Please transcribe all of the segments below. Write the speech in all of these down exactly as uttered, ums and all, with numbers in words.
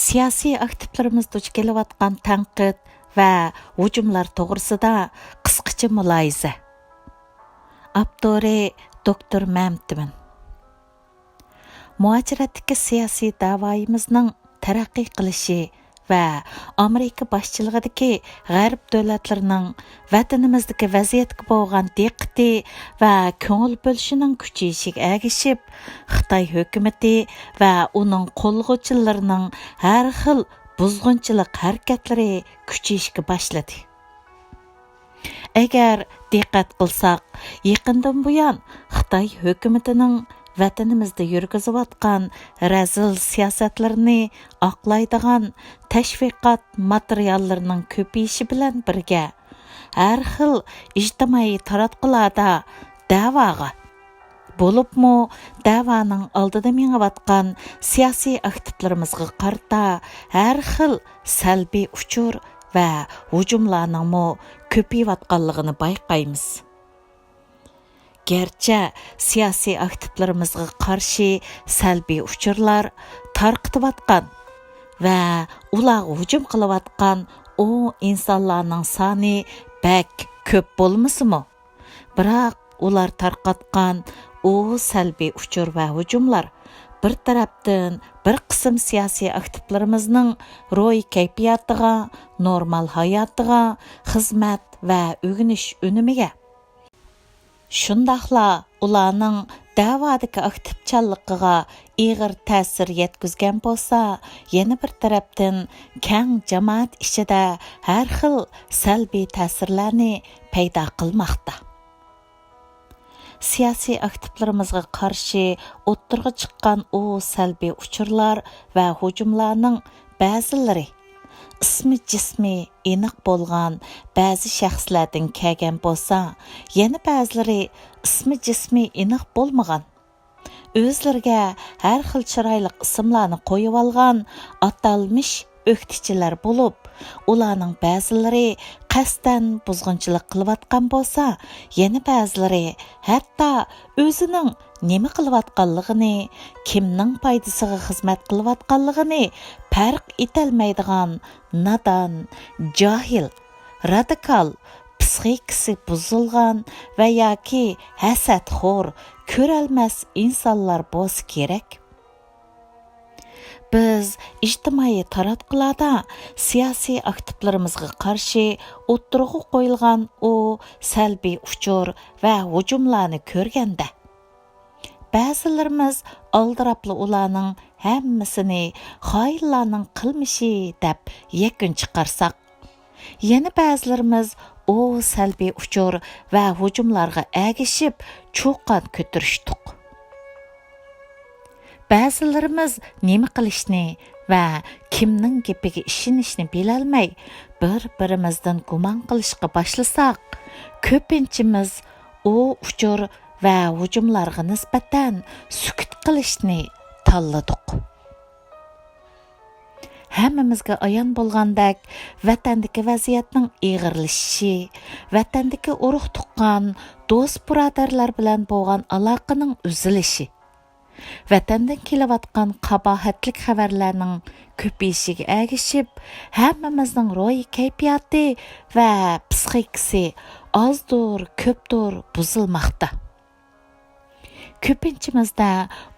سىياسىي ئاكتىپلىرىمىز دۇچ كېلىۋاتقان تەنقىد ۋە ھۇجۇملار توغرىسىدا قىسقىچە مۇلاھىزە. ئاپتورى دوكتور مەمتىمىن. مۇھاجىرەتتىكى سىياسىي دەۋايىمىزنىڭ تەرەققىي قىلىشى ۋە ئامېرىكا باشچىلىقىدىكى غەرب دۆلەتلىرىنىڭ ۋەتىنىمىزدىكى ۋەزىيەتكە بولغان دىققىتى ۋە كۆڭۈل بۆلۈشىنىڭ كۈچىيىشىگە ئەگىشىپ، خىتاي ھۆكۈمىتى ۋە ئۇنىڭ قوللىغۇچىلىرىنىڭ ھەر خىل بۇزغۇنچىلىق ھەرىكەتلىرى كۈچىيىشكە باشلىدى. ئەگەر دىققەت قىلساق، يېقىندىن بۇيان خىتاي ھۆكۈمىتىنىڭ ۋەتىنىمىزدە يۈرگۈزۈۋاتقان رەزىل سىياسەتلىرىنى ئاقلايدىغان تەشۋىقات ماتېرىياللىرىنىڭ كۆپىيىشى بىلەن بىرگە، ھەر خىل ئىجتىمائىي تاراتقۇلاردا دەۋاغا، بولۇپمۇ دەۋانىڭ ئالدىدا مېڭىۋاتقان سىياسىي ئاكتىپلىرىمىزغا قارىتا ھەر خىل سەلبىي ئۇچۇر ۋە ھۇجۇملارنىڭمۇ كۆپىيىۋاتقانلىقىنى بايقايمىز. گەرچە سىياسىي ئاكتىپلىرىمىزغا قارشى سەلبىي ئۇچۇرلار تارقىتىۋاتقان ۋە ئۇلارغا ھۇجۇم قىلىۋاتقان ئۇ ئىنسانلارنىڭ سانى بەك كۆپ بولمىسىمۇ، بىراق ئۇلار تارقاتقان ئۇ سەلبىي ئۇچۇر ۋە ھۇجۇملار بىر تەرەپتىن بىر قىسىم سىياسىي ئاكتىپلىرىمىزنىڭ روھىي كەيپىياتىغا، نورمال ھاياتىغا، خىزمەت ۋە ئۆگىنىش ئۈنۈمىگە، شۇنداقلا ئۇلارنىڭ دەۋادىكى ئاكتىپچانلىقىغا ئېغىر تەسىر يەتكۈزگەن بولسا، يەنە بىر تەرەپتىن كەڭ جامائەت ئىچىدە ھەر خىل سەلبىي تەسىرلەرنى پەيدا قىلماقتا. سىياسىي ئاكتىپلىرىمىزغا قارشى ئوتتۇرىغا چىققان ئۇ سەلبىي ئۇچۇرلار ۋە ھۇجۇملارنىڭ بەزىلىرى ئىسمى جىسمى ئېنىق بولغان بەزى شەخسلەردىن كەلگەن بولسا، يەنە بەزىلىرى ئىسمى جىسمى ئېنىق بولمىغان، ئۆزلىرىگە ھەر خىل چىرايلىق ئىسىملارنى قويۇۋالغان ئاتالمىش ئۆكتىچىلەر بولۇپ، ئۇلارنىڭ بەزىلىرى قەستەن بۇزغۇنچىلىق قىلىۋاتقان بولسا، يەنە بەزىلىرى ھەتتا ئۆزىنىڭ نېمە قىلىۋاتقانلىقىنى، كىمنىڭ پايدىسىغا خىزمەت قىلىۋاتقانلىقىنى پەرق ئېتەلمەيدىغان نادان، جاھىل، رادىكال، پىسخىكىسى بۇزۇلغان ۋە ياكى ھەسەتخور، كۆرەلمەس ئىنسانلار بولسا كېرەك. بىز ئىجتىمائىي تاراتقۇلاردا سىياسىي ئاكتىپلىرىمىزغا قارشى ئوتتۇرىغا قويۇلغان ئۇ سەلبىي ئۇچۇر ۋە ھۇجۇملارنى كۆرگەندە، بەزىلىرىمىز ئالدىراپلا ئۇلارنىڭ ھەممىسىنى خائىنلارنىڭ قىلمىشى دەپ يەكۈن چىقارساق، يەنە بەزىلىرىمىز ئۇ سەلبىي ئۇچۇر ۋە ھۇجۇملارغا ئەگىشىپ چۇقان كۆتۈرۈشتۇق. بەزىلىرىمىز نېمە قىلىشنى ۋە كىمنىڭ گېپىگە ئىشىنىشنى بىلەلمەي، بىر-بىرىمىزدىن گۇمان قىلىشقا باشلىساق، كۆپىنچىمىز ئۇ ئۇچۇر ۋە ھۇجۇملارغا نىسبەتەن سۈكۈت قىلىشنى تاللىدۇق. ھەممىمىزگە ئايان بولغاندەك، ۋەتەندىكى ۋەزىيەتنىڭ ئېغىرلىشىشى، ۋەتەندىكى ئۇرۇق-تۇغقان، دوست-بۇرادەرلەر بىلەن بولغان ئالاقىنىڭ ئۈزۈلۈشى، ۋەتەندىن كېلىۋاتقان قاباھەتلىك خەۋەرلەرنىڭ كۆپىيىشىگە ئەگىشىپ، ھەممىمىزنىڭ روھىي كەيپىياتى ۋە پىسخىكىسى ئازدۇر، كۆپتۇر بۇزۇلماقتا. كۆپىنچىمىزدە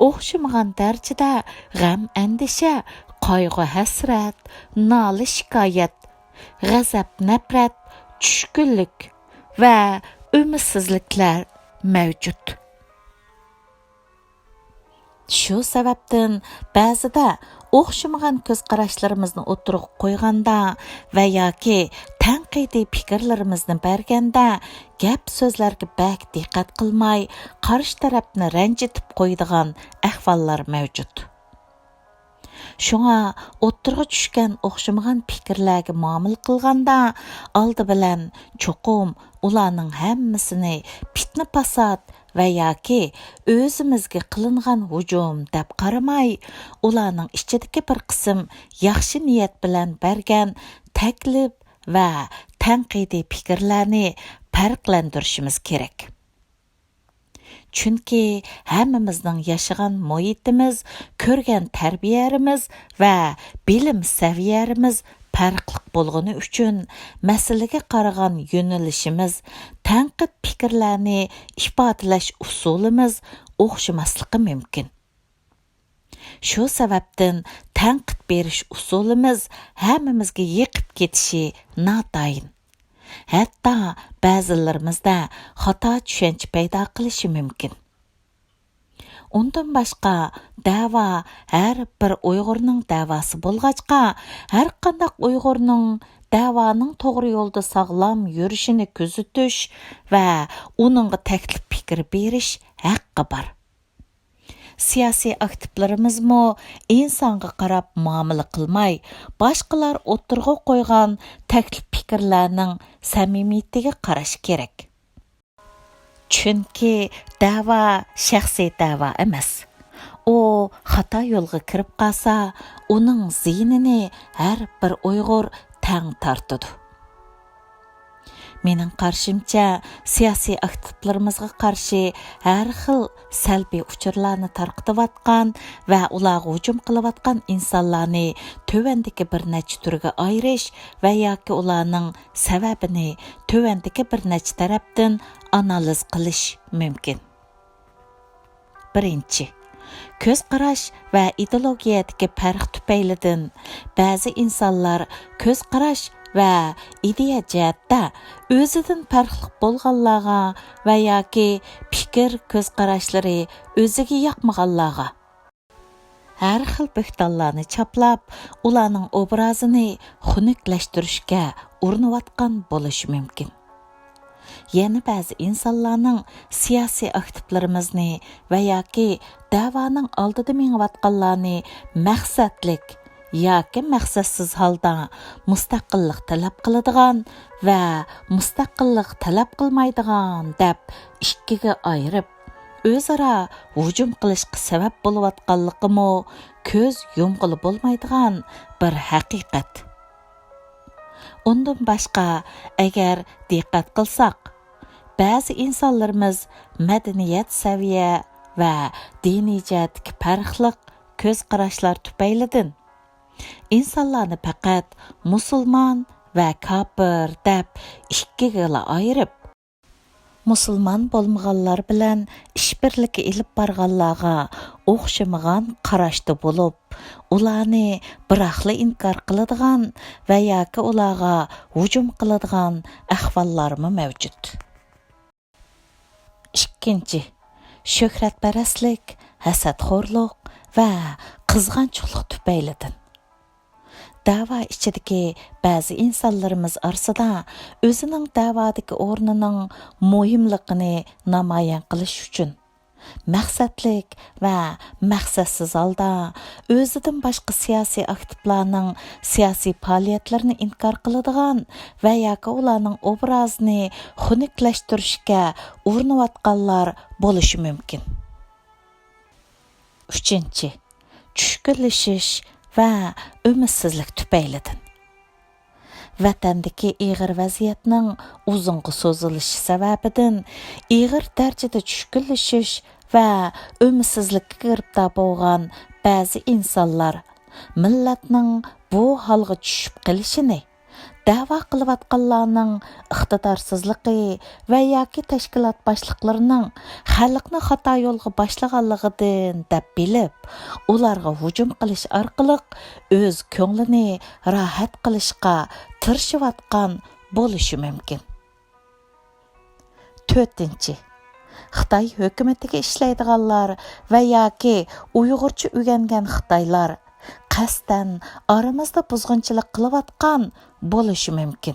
ئوخشىمىغان دەرىجىدە غەم-ئەندىشە، قايغۇ-ھەسرەت، نالە-شىكايەت، غەزەپ-نەپرەت، چۈشكۈنلۈك ۋە ئۈمىدسىزلىكلەر مەۋجۇت. شۇ سەۋەبتىن بەزىدە ئوخشىمىغان كۆز قاراشلىرىمىزنى ئوتتۇرىغا قويغاندا ۋە ياكى تەنقىدىي پىكىرلىرىمىزنى بەرگەندە، گەپ سۆزلەرگە بەك دىققەت قىلماي، قارشى تەرەپنى رەنجىتىپ قويىدىغان ئەھۋاللار مەۋجۇت. شۇڭا ئوتتۇرىغا چۈشكەن ئوخشىمىغان پىكىرلەرگە مۇئامىلە قىلغاندا، ئالدى بىلەن چوقۇم ئۇلارنىڭ ھەممىسىنى پىتنە-پاسات ۋە ياكى ئۆزىمىزگە قىلىنغان ھۇجۇم دەپ قارىماي، ئۇلارنىڭ ئىچىدىكى بىر قىسىم ياخشى نىيەت بىلەن بەرگەن تەكلىپ ۋە تەنقىدىي پىكىرلەرنى پەرقلەندۈرۈشىمىز كېرەك. چۈنكى ھەممىمىزنىڭ ياشىغان مۇھىتىمىز، كۆرگەن تەربىيەمىز ۋە بىلىم سەۋىيەمىز پەرقلىق بولغىنى ئۈچۈن، مەسىلىگە قارىغان يۆنىلىشىمىز، تەنقىد پىكىرلەرنى ئىپادىلەش ئۇسۇلىمىز ئوخشىماسلىقى مۇمكىن. شۇ سەۋەبتىن تەنقىد بېرىش ئۇسۇلىمىز ھەممىمىزگە يېقىپ كېتىشى ناتايىن. ھەتتا بەزىلىرىمىزدە خاتا چۈشەنچە پەيدا قىلىشى مۇمكىن. ئۇندىن باشقا، دەۋا ھەر بىر ئۇيغۇرنىڭ دەۋاسى بولغاچقا، ھەر قانداق ئۇيغۇرنىڭ دەۋانىڭ توغرا يولدا ساغلام يۈرۈشىنى كۆزىتىش ۋە ئۇنىڭغا تەكلىپ پىكىر بېرىش ھەققى بار. سىياسىي ئاكتىپلىرىمىزمۇ ئىنسانغا قاراپ مۇئامىلە قىلماي، باشقىلار ئوتتۇرىغا قويغان تەكلىپ پىكىرلەرنىڭ سەمىمىيىتىگە قاراشى كېرەك. چۈنكى دەۋا شەخسىي دەۋا ئەمەس. ئۇ خاتا يولغا كىرىپ قالسا، ئۇنىڭ زىيىنىنى ھەر بىر ئۇيغۇر تەڭ تارتىدۇ. مېنىڭ قارىشىمچە، سىياسىي ئاكتىپلىرىمىزغا قارشى ھەر خىل سەلبىي ئۇچۇرلارنى تارقىتىۋاتقان ۋە ئۇلارغا ھۇجۇم قىلىۋاتقان ئىنسانلارنى تۆۋەندىكى بىر نەچچە تۈرگە ئايرىش ۋە ياكى ئۇلارنىڭ سەۋەبىنى تۆۋەندىكى بىر نەچچە تەرەپتىن ئانالىز قىلىش مۇمكىن. بىرىنچى، كۆز قاراش ۋە ئىدېئولوگىيەدىكى پەرق تۈپەيلىدىن، بەزى ئىنسانلار كۆز قاراش ۋە ئىدىيە جەھەتتە ئۆزىدىن پەرقلىق بولغانلارغا ۋە ياكى پىكىر، كۆز قاراشلىرى ئۆزىگە ياقمىغانلارغا ھەر خىل بۆھتانلارنى چاپلاپ، ئۇلارنىڭ ئوبرازىنى خۇنۈكلەشتۈرۈشكە ئۇرۇنۇۋاتقان بولۇشى مۇمكىن. يەنە بەزى ئىنسانلارنىڭ سىياسىي ئاكتىپلىرىمىزنى ۋە ياكى دەۋانىڭ ئالدىدا مېڭىۋاتقانلارنى مەقسەتلىك ياكى مەقسەتسىز ھالدا مۇستەقىللىق تەلەپ قىلىدىغان ۋە مۇستەقىللىق تەلەپ قىلمايدىغان دەپ ئىككىگە ئايرىپ، ئۆزئارا ھۇجۇم قىلىشقا سەۋەب بولۇۋاتقانلىقىمۇ كۆز يۇمغىلى بولمايدىغان بىر ھەقىقەت. ئۇندىن باشقا، ئەگەر دىققەت قىلساق، بەزى ئىنسانلىرىمىز مەدەنىيەت سەۋىيە ۋە دىنىي جەھەتتىكى پەرقلىق كۆز قاراشلار تۈپەيلىدىن ئىنسانلارنى پەقەت مۇسۇلمان ۋە كاپىر دەپ ئىككىگىلا ئايرىپ، مۇسۇلمان بولمىغانلار بىلەن ئىش بىرلىكى ئېلىپ بارغانلارغا ئوخشىمىغان قاراشتا بولۇپ، ئۇلارنى بىراقلا ئىنكار قىلىدىغان ۋە ياكى ئۇلارغا ھۇجۇم قىلىدىغان ئەھۋاللارمۇ مەۋجۇت. ئىككىنچى، شۆھرەتپەرەسلىك، ھەسەتخورلۇق ۋە قىزغانچۇقلۇق تۈپەيلىدىن. دەۋا ئىچىدىكى بەزى ئىنسانلىرىمىز ئارىسىدا ئۆزىنىڭ دەۋادىكى ئورنىنىڭ مۇھىملىقىنى نامايان قىلىش ئۈچۈن، مەقسەتلىك ۋە مەقسەتسىز ھالدا ئۆزىدىن باشقا سىياسىي ئاكتىپلارنىڭ سىياسىي پائالىيەتلىرىنى ئىنكار قىلىدىغان ۋە ياكى ئۇلارنىڭ ئوبرازىنى خۇنۈكلەشتۈرۈشكە ئۇرۇنۇۋاتقانلار بولۇشى مۇمكىن. ئۈچىنچى، چۈشكۈنلىشىش ۋە ئۈمىدسىزلىك تۈپەيلىدىن. ۋەتەندىكى ئېغىر ۋەزىيەتنىڭ ئۇزۇنغا سوزۇلۇشى سەۋەبىدىن، ئېغىر دەرىجىدە چۈشكۈنلىشىش ۋە ئۈمىدسىزلىككە گىرىپتار بولغان بەزى ئىنسانلار مىللەتنىڭ بۇ ھالغا چۈشۈپ قېلىشىنى، دەۋا قىلىۋاتقانلارنىڭ ئىقتىدارسىزلىقى ۋە ياكى تەشكىلات باشلىقلىرىنىڭ خەلقنى خاتا يولغا باشلىغانلىقىدىن دەپ بىلىپ، ئۇلارغا ھۇجۇم قىلىش ئارقىلىق ئۆز كۆڭلىنى راھەت قىلىشقا تىرىشىۋاتقان بولۇشى مۇمكىن. تۆتىنچى، خىتاي ھۆكۈمىتىگە ئىشلەيدىغانلار ۋە ياكى ئۇيغۇرچە ئۆگەنگەن خىتايلار قەستەن ئارىمىزدا بۇزغۇنچىلىق قىلىۋاتقان بولۇشى مۇمكىن.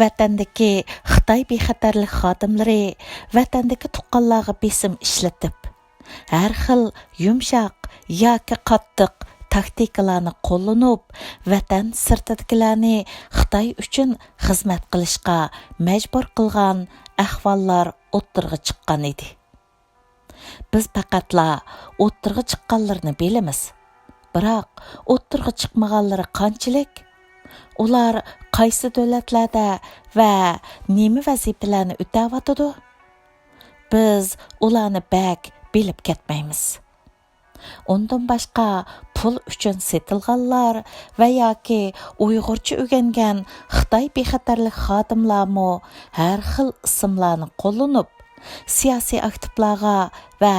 ۋەتەندىكى خىتاي بىخەتەرلىك خادىملىرى ۋەتەندىكى تۇغقانلارغا بېسىم ئىشلىتىپ، ھەر خىل يۇمشاق ياكى قاتتىق تاكتىكىلارنى قوللىنىپ، ۋەتەن سىرتىدىكىلەرنى خىتاي ئۈچۈن خىزمەت قىلىشقا مەجبۇر قىلغان ئەھۋاللار ئوتتۇرىغا چىققان ئىدى. بىز پەقەتلا ئوتتۇرىغا چىققانلىرىنى بىلىمىز. بىراق، ئوتتۇرىغا چىقمىغانلىرى قانچىلىك؟ ئۇلار قايسى دۆلەتلەردە ۋە نېمە ۋەزىپىلەرنى ئۆتەۋاتىدۇ؟ بىز ئۇلارنى بەك بىلىپ كەتمەيمىز. ئۇندىن باشقا، پۇل ئۈچۈن سېتىلغانلار ۋە ياكى ئۇيغۇرچە ئۆگەنگەن خىتاي بىخەتەرلىك خادىملارمۇ ھەر خىل ئىسىملارنى قوللىنىپ، سىياسىي ئاكتىپلارغا ۋە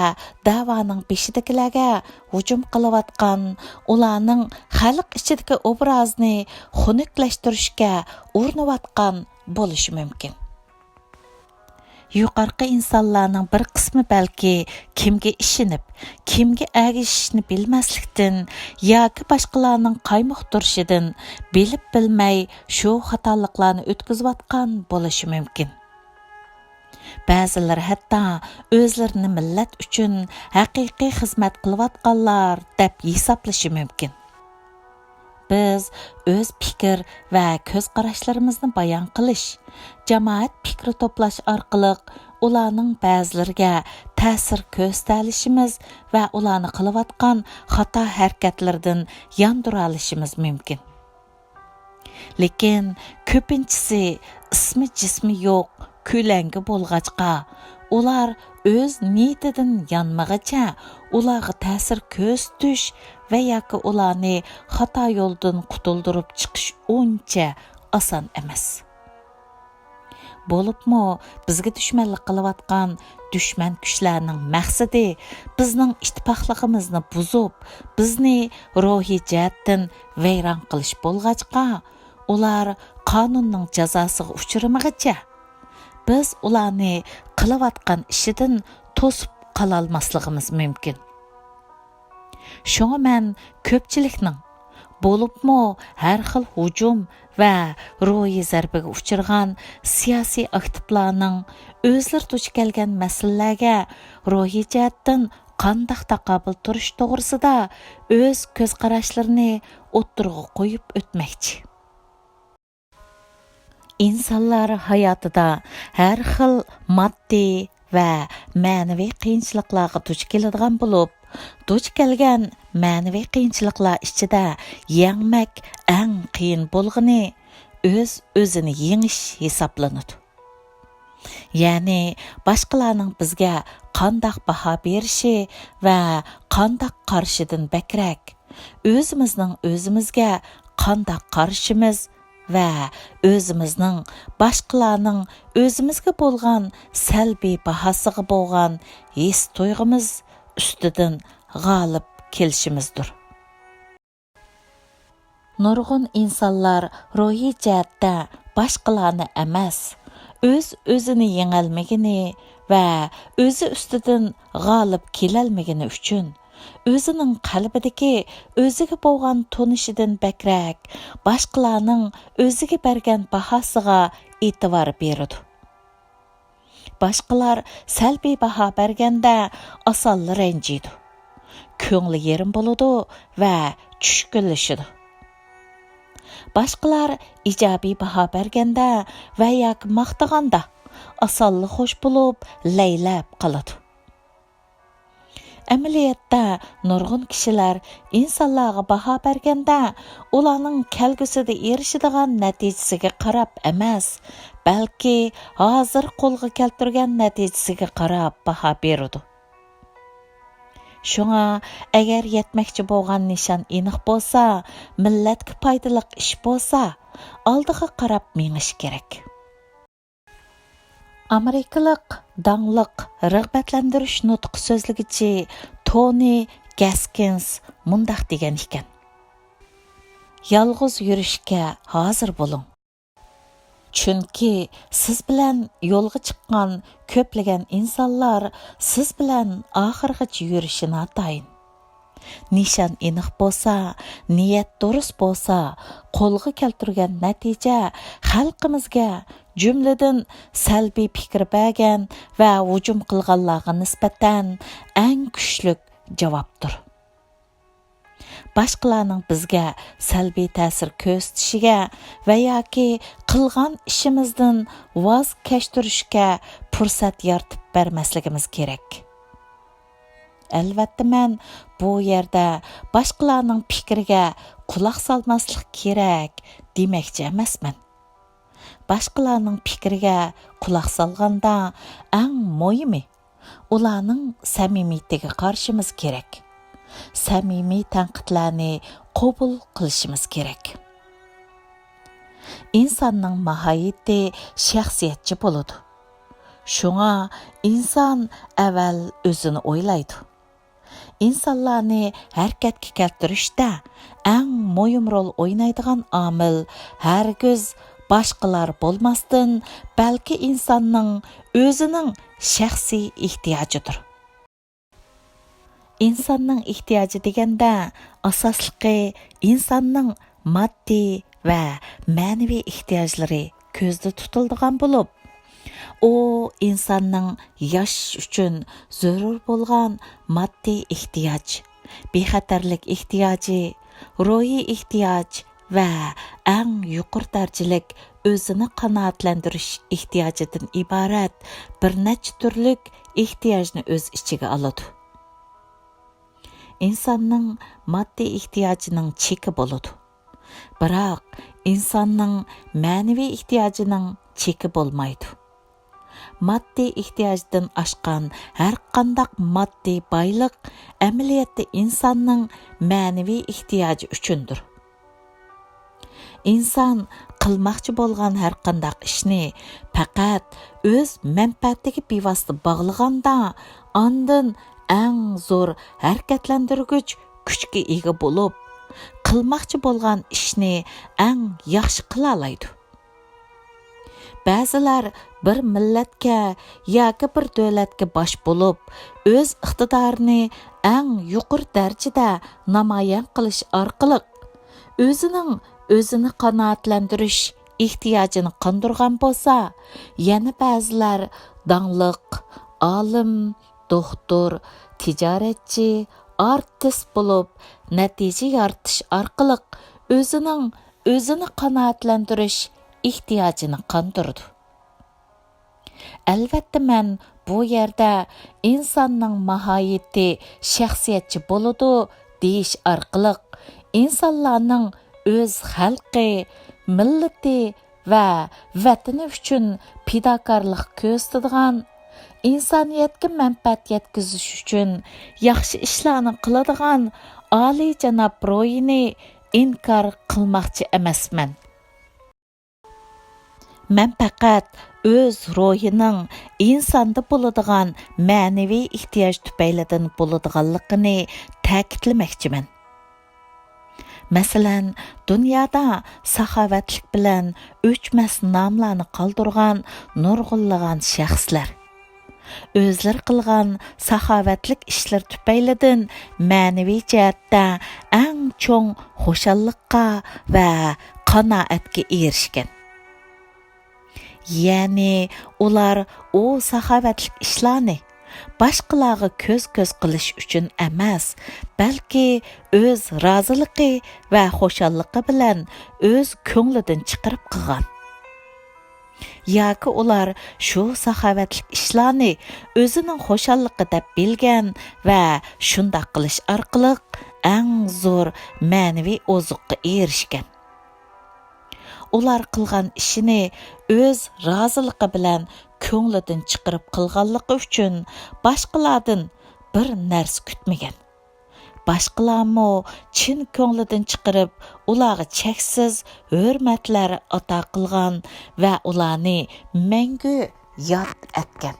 دەۋانىڭ بېشىدىكىلەرگە ھۇجۇم قىلىۋاتقان، ئۇلارنىڭ خەلق ئىچىدىكى ئوبرازىنى خۇنۈكلەشتۈرۈشكە ئۇرۇنۇۋاتقان بولۇشى مۇمكىن. يۇقىرىقى ئىنسانلارنىڭ بىر قىسمى بەلكى كىمگە ئىشىنىپ، كىمگە ئەگىشىشنى بىلمەسلىكتىن ياكى باشقىلارنىڭ قايمۇقتۇرۇشىدىن بىلىپ بىلمەي شۇ خاتالىقلارنى ئۆتكۈزۈۋاتقان بولۇشى مۇمكىن. بەزىلىرى ھەتتا ئۆزلىرىنى مىللەت ئۈچۈن ھەقىقىي خىزمەت قىلىۋاتقانلار دەپ ھېسابلىشى مۇمكىن. بىز ئۆز پىكىر ۋە كۆز قاراشلىرىمىزنى بايان قىلىش، جامائەت پىكرى توپلاش ئارقىلىق ئۇلارنىڭ بەزىلىرىگە تەسىر كۆرسىتەلىشىمىز ۋە ئۇلارنى قىلىۋاتقان خاتا ھەرىكەتلىرىدىن ياندۇرالىشىمىز مۇمكىن. لېكىن كۆپىنچىسى ئىسمى جىسمى يوق كۆلەڭگە بولغاچقا، ئۇلار ئۆز نىيىتىدىن يانمىغىچە ئۇلارغا تەسىر كۆرسىتىش ۋە ياكى ئۇلارنى خاتا يولدىن قۇتۇلدۇرۇپ چىقىش ئۇنچە ئاسان ئەمەس. بولۇپمۇ بىزگە دۈشمەنلىك قىلىۋاتقان دۈشمەن كۈچلەرنىڭ مەقسىتى بىزنىڭ ئىتتىپاقلىقىمىزنى بۇزۇپ، بىزنى روھىي جەھەتتىن ۋەيران قىلىش بولغاچقا، ئۇلار قانۇننىڭ جازاسىغا ئۇچرىمىغىچە، بىز ئۇلارنى قىلىۋاتقان ئىشىدىن توسۇپ قالالماسلىقىمىز مۇمكىن. شۇڭا مەن كۆپچىلىكنىڭ، بولۇپمۇ ھەر خىل ھۇجۇم ۋە روھىي زەربىگە ئۇچرىغان سىياسىي ئاكتىپلارنىڭ ئۆزلىرى دۇچ كەلگەن مەسىلىلەرگە روھىي جەھەتتىن قانداق تاقابىل تۇرۇش توغرىسىدا ئۆز كۆز قاراشلىرىنى ئوتتۇرىغا قويۇپ ئۆتمەكچى. ئىنسانلار ھاياتىدا ھەر خىل ماددىي ۋە مەنىۋى قىيىنچىلىقلارغا دۇچ كېلىدىغان بولۇپ، دۇچ كەلگەن مەنىۋى قىيىنچىلىقلار ئىچىدە يەڭمەك ئەڭ قىيىن بولغىنى ئۆز-ئۆزىنى يېڭىش ھېسابلىنىدۇ. يەنى باشقىلارنىڭ بىزگە قانداق باھا بېرىشى ۋە قانداق قارىشىدىن بەكرەك، ئۆزىمىزنىڭ ئۆزىمىزگە قانداق قارىشىمىز ۋە ئۆزىمىزنىڭ باشقىلارنىڭ ئۆزىمىزگە بولغان سەلبىي باھاسىغا بولغان ھېس-تۇيغۇمىز ئۈستىدىن غالىب كېلىشىمىزدۇر. نۇرغۇن ئىنسانلار روھىي جەھەتتە باشقىلارنى ئەمەس، ئۆز-ئۆزىنى يېڭەلمىگىنى ۋە ئۆزى ئۈستىدىن غالىب كېلەلمىگىنى ئۈچۈن، ئۆزىنىڭ قەلبىدىكى ئۆزىگە بولغان تونۇشىدىن بەكرەك، باشقىلارنىڭ ئۆزىگە بەرگەن باھاسىغا ئېتىبار بېرىدۇ. باشقىلار سەلبىي باھا بەرگەندە ئاسانلا رەنجىيدۇ، كۆڭلى يېرىم بولىدۇ ۋە چۈشكۈنلىشىدۇ. باشقىلار ئىجابىي باھا بەرگەندە ۋە ياكى ماختىغاندا ئاسانلا خوش بولۇپ، لەيلەپ قالىدۇ. ئەمەلىيەتتە، نۇرغۇن كىشىلەر ئىنسانلارغا باھا بەرگەندە، ئۇلارنىڭ كەلگۈسىدە ئېرىشىدىغان نەتىجىسىگە قاراپ ئەمەس، بەلكى ھازىر قولغا كەلتۈرگەن نەتىجىسىگە قاراپ باھا بېرىدۇ. شۇڭا، ئەگەر يەتمەكچى بولغان نىشان ئېنىق بولسا، مىللەتكە پايدىلىق ئىش بولسا، ئالدىغا قاراپ مېڭىش كېرەك. ئامېرىكىلىق داڭلىق رىغبەتلەندۈرۈش نۇتۇق سۆزلىگۈچى تونى گەسكىنس مۇنداق دېگەن ئىكەن: «يالغۇز يۈرۈشكە ھازىر بولۇڭ. چۈنكى سىز بىلەن يولغا چىققان كۆپلىگەن ئىنسانلار سىز بىلەن ئاخىرغىچە يۈرۈشى ناتايىن.» نىشان ئېنىق بولسا، نىيەت دۇرۇس بولسا، قولغا كەلتۈرگەن نەتىجە خەلقىمىزگە، جۈملىدىن سەلبىي پىكىر بەرگەن ۋە ھۇجۇم قىلغانلارغا نىسبەتەن ئەڭ كۈچلۈك جاۋابتۇر. باشقىلارنىڭ بىزگە سەلبىي تەسىر كۆرسىتىشىگە ۋە ياكى قىلغان ئىشىمىزدىن ۋاز كەچتۈرۈشكە پۇرسەت يارىتىپ بەرمەسلىكىمىز كېرەك. ئەلۋەتتە، مەن بۇ يەردە باشقىلارنىڭ پىكرىگە قۇلاق سالماسلىق كېرەك دېمەكچى ئەمەسمەن. باشقىلارنىڭ پىكرىگە قۇلاق سالغاندا، ئەڭ مۇھىمى، ئۇلارنىڭ سەمىمىيىتىگە قارىشىمىز كېرەك. سەمىمىي تەنقىدلەرنى قوبۇل قىلىشىمىز كېرەك. ئىنساننىڭ ماھىيىتى شەخسىيەتچى بولىدۇ. شۇڭا ئىنسان ئەۋۋەل ئۆزىنى ئويلايدۇ. ئىنسانلارنى ھەرىكەتكە كەلتۈرۈشتە ئەڭ مۇھىم رول ئوينايدىغان ئامىل ھەرگىز باشقىلار بولماستىن، بەلكى ئىنساننىڭ ئۆزىنىڭ شەخسىي ئېھتىياجىدۇر. ئىنساننىڭ ئېھتىياجى دېگەندە، ئاساسلىقى ئىنساننىڭ ماددىي ۋە مەنىۋى ئېھتىياجلىرى كۆزدە تۇتۇلىدىغان بولۇپ، ئۇ ئىنساننىڭ ياشىشى ئۈچۈن زۆرۈر بولغان ماددىي ئېھتىياج، بىخەتەرلىك ئېھتىياجى، روھىي ئېھتىياج ۋە ئەڭ يۇقىرى دەرىجىلىك ئۆزىنى قانائەتلەندۈرۈش ئېھتىياجىدىن ئىبارەت بىر نەچچە تۈرلۈك ئېھتىياجنى ئۆز ئىچىگە ئالىدۇ. ئىنساننىڭ ماددىي ئېھتىياجىنىڭ چېكى بولىدۇ. بىراق، ئىنساننىڭ مەنىۋى ئېھتىياجىنىڭ چېكى بولمايدۇ. ماددىي ئېھتىياجدىن ئاشقان ھەرقانداق ماددىي بايلىق ئەمەلىيەتتە ئىنساننىڭ مەنىۋى ئېھتىياجى ئۈچۈندۇر. ئىنسان قىلماقچى بولغان ھەرقانداق ئىشنى پەقەت ئۆز مەنپەئەتىگە بىۋاسىتە باغلىغاندا، ئاندىن ئەڭ زور ھەرىكەتلەندۈرگۈچ كۈچكە ئىگە بولۇپ، قىلماقچى بولغان ئىشنى ئەڭ ياخشى قىلالايدۇ. بەزىلەر بىر مىللەتكە ياكى بىر دۆلەتكە باش بولۇپ، ئۆز ئىقتىدارىنى ئەڭ يۇقىرى دەرىجىدە نامايان قىلىش ئارقىلىق ئۆزىنىڭ ئۆزىنى قانائەتلەندۈرۈش ئېھتىياجىنى قاندۇرغان بولسا، يەنە بەزىلەر داڭلىق ئالىم، دوختۇر، تىجارەتچى، ئارتىس بولۇپ، نەتىجە يارىتىش ئارقىلىق ئۆزىنىڭ ئۆزىنى قانائەتلەندۈرۈش ئېھتىياجىنى قاندۇرىدۇ. ئەلۋەتتە، مەن بۇ يەردە ئىنساننىڭ ماھىيىتى شەخسىيەتچى بولىدۇ دېيىش ئارقىلىق ئىنسانلارنىڭ ئۆز خەلقى، مىللىتى ۋە ۋەتىنى ئۈچۈن پىداكارلىق كۆرسىتىدىغان، ئىنسانىيەتكە مەنپەئەت يەتكۈزۈش ئۈچۈن ياخشى ئىشلارنى قىلىدىغان ئالىيجاناب روھىنى ئىنكار قىلماقچى ئەمەسمەن. مەن پەقەت ئۆز روھىنىڭ ئىنساندا بولىدىغان مەنىۋى ئېھتىياج تۈپەيلىدىن بولىدىغانلىقىنى تەكىتلىمەكچىمەن. مەسىلەن، دۇنيادا ساخاۋەتلىك بىلەن ئۆچمەس ناملارنى قالدۇرغان نۇرغۇنلىغان شەخسلەر. ئۆزلىرى قىلغان ساخاۋەتلىك ئىشلىرى تۈپەيلىدىن مەنىۋى جەھەتتە ئەڭ چوڭ خۇشاللىققا ۋە قانائەتكە ئېرىشكەن. يەنى ئۇلار ئۇ ساخاۋەتلىك ئىشلارنى باشقىلارغا كۆز-كۆز قىلىش ئۈچۈن ئەمەس، بەلكى ئۆز رازىلىقى ۋە خۇشاللىقى بىلەن ئۆز كۆڭلىدىن چىقىرىپ قىلغان. ياكى ئۇلار شۇ ساخاۋەتلىك ئىشلارنى ئۆزىنىڭ خۇشاللىقى دەپ بىلگەن ۋە شۇنداق قىلىش ئارقىلىق ئەڭ زور مەنىۋى ئوزۇققا ئېرىشكەن. ئۇلار قىلغان ئىشىنى ئۆز رازىلىقى بىلەن كۆڭلىدىن چىقىرىپ قىلغانلىقى ئۈچۈن باشقىلاردىن بىر نەرسە كۈتمىگەن. باشقىلارمۇ چىن كۆڭلىدىن چىقىرىپ ئۇلارغا چەكسىز ھۆرمەتلەر ئاتا قىلغان ۋە ئۇلارنى مەڭگۈ ياد ئەتكەن.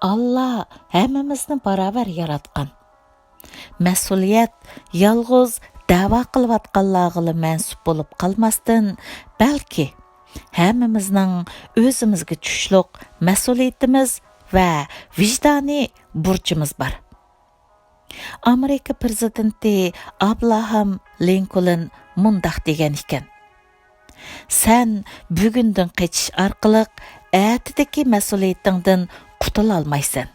ئاللا ھەممىمىزنى باراۋەر ياراتقان. مەسئۇلىيەت يالغۇز دەۋا قىلىۋاتقانلارغىلا مەنسۇپ بولۇپ قالماستىن، بەلكى ھەممىمىزنىڭ ئۆزىمىزگە چۈشلۈق مەسئۇلىيىتىمىز ۋە ۋىجدانىي بۇرچىمىز بار. ئامېرىكا پىرېزىدېنتى ئابراھام لىنكولن مۇنداق دېگەن ئىكەن: «سەن بۈگۈندىن قېچىش ئارقىلىق ئەتىدىكى مەسئۇلىيىتىڭدىن قۇتۇلالمايسەن.»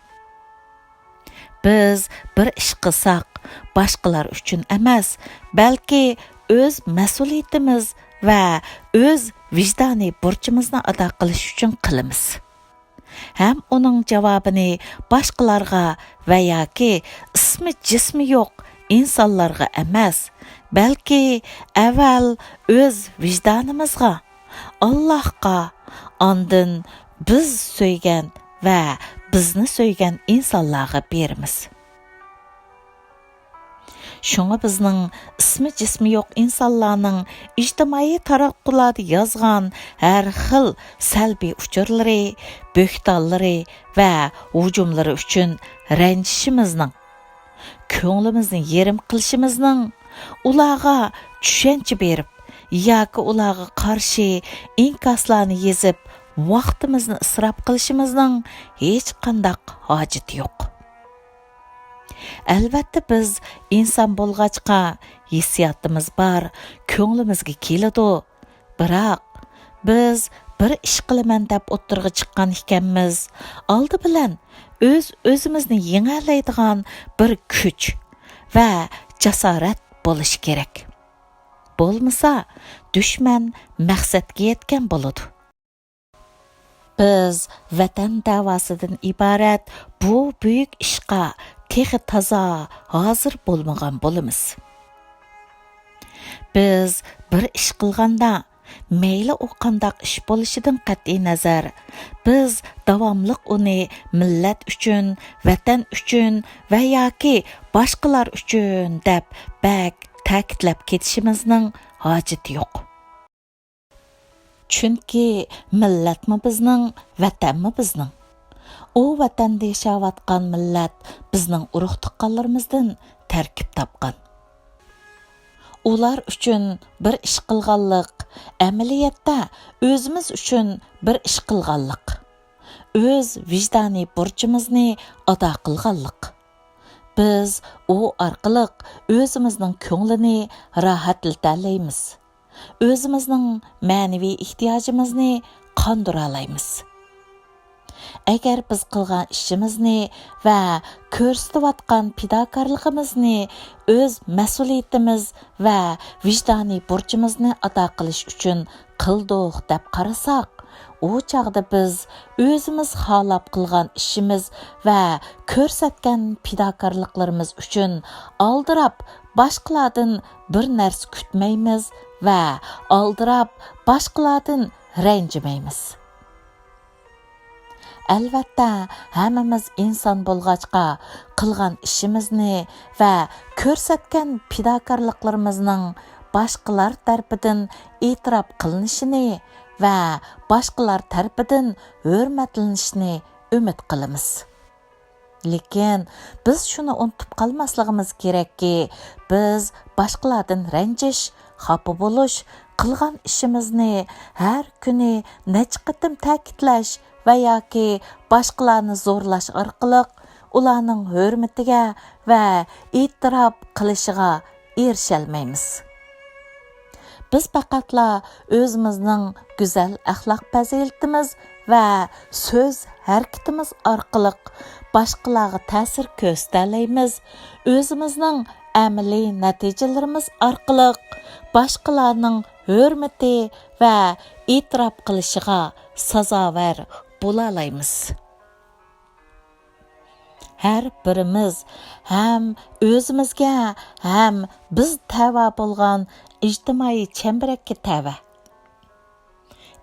بىز بىر ئىش قىلساق، باشقىلار ئۈچۈن ئەمەس، بەلكى ئۆز مەسئۇلىيىتىمىز ۋە ئۆز ۋىجدانىي بۇرچىمىزنى ئادا قىلىش ئۈچۈن قىلىمىز. ھەم ئۇنىڭ جاۋابىنى باشقىلارغا ۋە ياكى ئىسمى جىسمى يوق ئىنسانلارغا ئەمەس، بەلكى ئەۋۋەل ئۆز ۋىجدانىمىزغا، ئاللاھقا، ئاندىن بىز سۆيگەن ۋە بىزنى سۆيگەن ئىنسانلارغا بېرىمىز. شۇڭا بىزنىڭ ئىسمى جىسمى يوق ئىنسانلارنىڭ ئىجتىمائىي تاراتقۇلاردا يازغان ھەر خىل سەلبىي ئۇچۇرلىرى، بۆھتانلىرى ۋە ھۇجۇملىرى ئۈچۈن رەنجىشىمىزنىڭ، كۆڭلىمىزنى يېرىم قىلىشىمىزنىڭ، ئۇلارغا چۈشەنچە بېرىپ ياكى ئۇلارغا قارشى ئىنكاسلارنى يېزىپ، ۋاقتىمىزنى ئىسراپ قىلىشىمىزنىڭ ھېچقانداق ھاجىتى يوق. ئەلۋەتتە، بىز ئىنسان بولغاچقا، ھېسسىياتىمىز بار، كۆڭلىمىزگە كېلىدۇ. بىراق، بىز بىر ئىش قىلىمەن دەپ ئوتتۇرىغا چىققان ئىكەنمىز، ئالدى بىلەن ئۆز-ئۆزىمىزنى يېڭەلەيدىغان بىر كۈچ ۋە جاسارەت بولۇشى كېرەك. بولمىسا، دۈشمەن مەقسەتكە يەتكەن بولىدۇ. بىز ۋەتەن دەۋاسىدىن ئىبارەت بۇ بۈيۈك ئىشقا تېخى تازا ھازىر بولمىغان بولىمىز. بىز بىر ئىش قىلغاندا، مەيلى ئۇ قانداق ئىش بولۇشىدىن قەتئىينەزەر، بىز داۋاملىق ئۇنى مىللەت ئۈچۈن، ۋەتەن ئۈچۈن ۋە ياكى باشقىلار ئۈچۈن دەپ بەك تەكىتلەپ كېتىشىمىزنىڭ ھاجىتى يوق. چۈنكى مىللەتمۇ بىزنىڭ، ۋەتەنمۇ بىزنىڭ. ئۇ ۋەتەندە ياشاۋاتقان مىللەت بىزنىڭ ئۇرۇق-تۇغقانلىرىمىزدىن تەركىب تاپقان. ئۇلار ئۈچۈن بىر ئىش قىلغانلىق، ئەمەلىيەتتە ئۆزىمىز ئۈچۈن بىر ئىش قىلغانلىق، ئۆز ۋىجدانىي بۇرچىمىزنى ئادا قىلغانلىق. بىز ئۇ ئارقىلىق ئۆزىمىزنىڭ كۆڭلىنى راھەتلىتەلەيمىز. ئۆزىمىزنىڭ مەنىۋى ئېھتىياجىمىزنى قاندۇرالايمىز. ئەگەر بىز قىلغان ئىشىمىزنى ۋە كۆرسىتىۋاتقان پىداكارلىقىمىزنى ئۆز مەسئۇلىيىتىمىز ۋە ۋىجدانىي بۇرچىمىزنى ئادا قىلىش ئۈچۈن قىلدۇق دەپ قارىساق، ئۇ چاغدا بىز ئۆزىمىز خالاپ قىلغان ئىشىمىز ۋە كۆرسەتكەن پىداكارلىقلىرىمىز ئۈچۈن ئالدىراپ باشقىلاردىن بىر نەرسە كۈتمەيمىز ۋە ئالدىراپ باشقىلاردىن رەنجىمەيمىز. ئەلۋەتتە، ھەممىمىز ئىنسان بولغاچقا، قىلغان ئىشىمىزنى ۋە كۆرسەتكەن پىداكارلىقلىرىمىزنىڭ باشقىلار تەرىپىدىن ئېتىراپ قىلىنىشىنى ۋە باشقىلار تەرىپىدىن ھۆرمەتلىنىشىنى ئۈمىد قىلىمىز. لېكىن بىز شۇنى ئۇنتۇپ قالماسلىقىمىز كېرەككى، بىز باشقىلاردىن رەنجىش، خاپا بولۇش، قىلغان ئىشىمىزنى ھەر كۈنى نەچچە قېتىم تەكىتلەش ۋە ياكى باشقىلارنى زورلاش ئارقىلىق ئۇلارنىڭ ھۆرمىتىگە ۋە ئېتىراپ قىلىشىغا ئېرىشەلمەيمىز. بىز پەقەتلا ئۆزىمىزنىڭ گۈزەل ئەخلاق پەزىلىتىمىز ۋە سۆز ھەرىكىتىمىز ئارقىلىق باشقىلارغا تەسىر كۆرسىتەلەيمىز، ئۆزىمىزنىڭ ئەمەلىي نەتىجىلىرىمىز ئارقىلىق باشقىلارنىڭ ھۆرمىتى ۋە ئېتىراپ قىلىشىغا سازاۋەر بولالايمىز. ھەر بىرىمىز ھەم ئۆزىمىزگە، ھەم بىز تەۋە بولغان ئىجتىمائىي چەمبىرەككە تەۋە.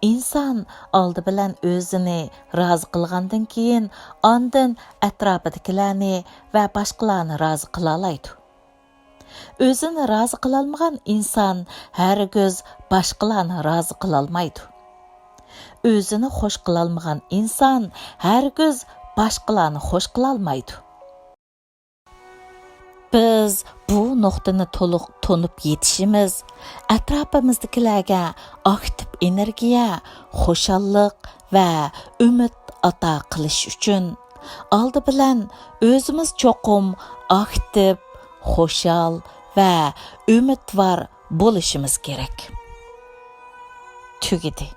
ئىنسان ئالدى بىلەن ئۆزىنى رازى قىلغاندىن كېيىن، ئاندىن ئەتراپىدىكىلەرنى ۋە باشقىلارنى رازى قىلالايدۇ. ئۆزىنى رازى قىلالمىغان ئىنسان ھەرگىز باشقىلارنى رازى قىلالمايدۇ. ئۆزىنى خوش قىلالمىغان ئىنسان ھەرگىز باشقىلارنى خوش قىلالمايدۇ. بىز بۇ نۇقتىنى تولۇق تونۇپ يېتىشىمىز، ئەتراپىمىزدىكىلەرگە ئاكتىپ ئېنېرگىيە، خۇشاللىق ۋە ئۈمىد ئاتا قىلىش ئۈچۈن، ئالدى بىلەن ئۆزىمىز چوقۇم ئاكتىپ، خۇشال ۋە ئۈمىدۋار بولۇشىمىز كېرەك. تۈگىدى.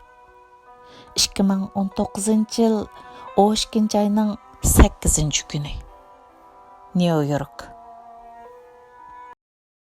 ئىككى مىڭ ئون توققۇزىنچى يىل ئون ئىككىنچى ئاينىڭ سەككىزىنچى كۈنى. نيۇ يورك.